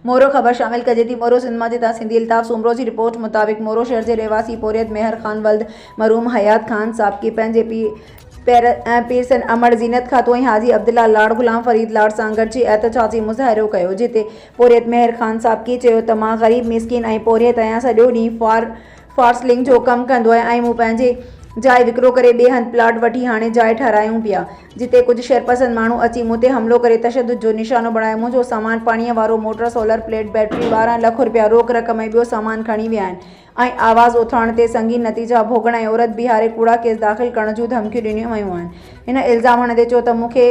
مورو، خبر شامل ڪجي ٿي مورو سنڌ مان جتان سنڌي الطاف سومرو جي رپورٽ مطابق مورو شهر جي رهواسي پورهيت ميهر خان ولد مرحوم حيات خان سابقي پنهنجي پيء پيرسن امڙ زينت خاتون ۽ حاجي عبدالله لاڙ غلام فريد لاڙ سان گڏجي احتجاجي مظاهرو ڪيو جتي پورهيت ميهر خان سابقي چيو ته مان غريب مسڪين ۽ پورهيت آهيان سڄو ڏينهن فار فارسلنگ جو ڪم ڪندو آهيان ۽ مون پنهنجي جاء وڪرو ڪري ٻئي هنڌ پلاٽ وٺي هاڻي جاء ٺهرايون پيا جتي ڪجهه شرپسند ماڻهو اچي مون تي حملو ڪري تشدد جو نشانو بڻايو منهنجو سامان پاڻيء وارو motor solar plate battery 12 lakh رپيا روڪ رقم ۽ ٻيو سامان کڻي ويا آهن ۽ آواز اٿارڻ تي سنگين نتيجا ڀوڳڻ ۽ عورت بيهاري ڪوڙا ڪيس داخل ڪرڻ جون ڌمڪيون ڏنيون ويون آهن هن الزام هڻندي چيو ته مون کي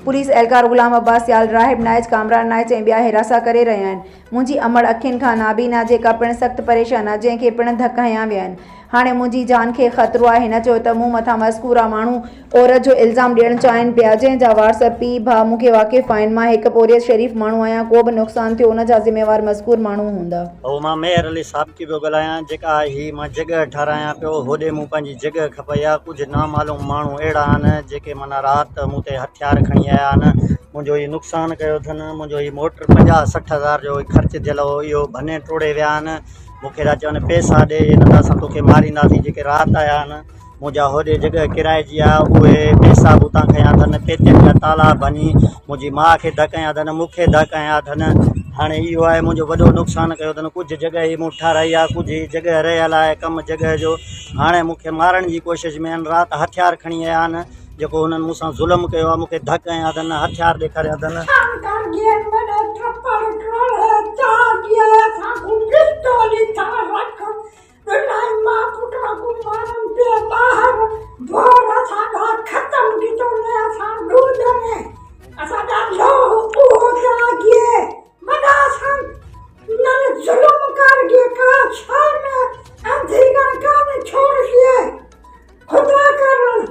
پوليس اهلڪار غلام عباس سيال راهب نائچ ڪامران نائچ ۽ ٻيا هراسان ڪري رهيا آهن منهنجي امڙ اکين کان نابينا جيڪا پڻ سخت پريشان آ جنهن کي پڻ ڌڪ هنيا ويا آهن. هاڻي منهنجي جان کي خطرو آهي. هن چيو ته مون مٿان مذڪوره ماڻهو عورت جو الزام ڏيڻ چاهين پيا جنهن جا وارث پيء ڀاء مون کي واقف آهن. مان هڪ پورهيت شريف ماڻهو آهيان ڪو به نقصان ٿيو ان جا ذميوار مذڪور ماڻهو هوندا. هو مان مهر علي سابقي پيو ڳالهايان جيڪا هي مان جڳهه ٺهرايان پيو هوڏي مون پنهنجي جڳهه کپائي آ ڪجهه نامعلوم ماڻهو اهڙا آهن جيڪي معنيٰ رات مون تي هٿيار کڻي آيا آهن منهنجو هي نقصان ڪيو اٿن منهنجو هي موٽر پنجاهه 60 هزار جو خرچ ٿيل هو اهو ڀني ٽوڙي ويا آهن مونکي ٿا چون پئسا ڏي نه ته اسان توکي مارينداسين جيڪي رات آيا آهن منهنجا هوڏي جڳهه ڪرائي جي آهي اهي پئسا به اتان کنيا اٿن پيتين جا تالا ڀڃي منهنجي ماء کي ڌڪ هنيا اٿن مونکي ڌڪ هنيا اٿن هاڻي اهو آهي منهنجو وڏو نقصان ڪيو اٿن ڪجهه جڳهه هي مون ٺهرائي آهي ڪجهه هي جڳهه رهيل آهي ڪم جڳهه جو هاڻي مونکي مارڻ جي ڪوشش ۾ آهن رات هٿيار کڻي آيا آهن جيڪو هنن مون سان ظلم ڪيو آهي، مون کي ڌڪ هنيا اٿن، هٿيار ڏيکاريا اٿن. خدا ڪرڻ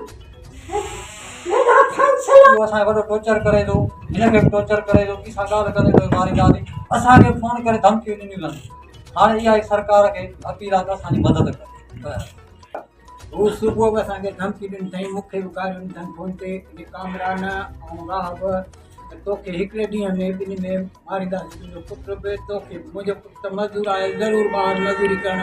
وڏا فيصلا. اهو اسان کي وڏو ٽوچر ڪري ٿو هن کي به ٽوچر ڪري ٿو ڪنهن سان ڳالهه ڪندي ته مارينداسين اسان کي فون ڪري ڌمڪيون ڏنيون اٿن هاڻي اها ئي سرڪار کي اپيل آهي ته اسان جي مدد ڪري. هو صبح به اسان کي ڌمڪي ڏني اٿئين مون کي به گاريون ڏني اٿن فون تي جي ڪامران ۽ راهب ته توکي هڪڙي ڏينهن ۾ ٻنهي ۾ مارينداسين تنهنجو پٽ به توکي به منهنجو پٽ ته مزدور آهي ضرور ٻاهر مزدوري ڪرڻ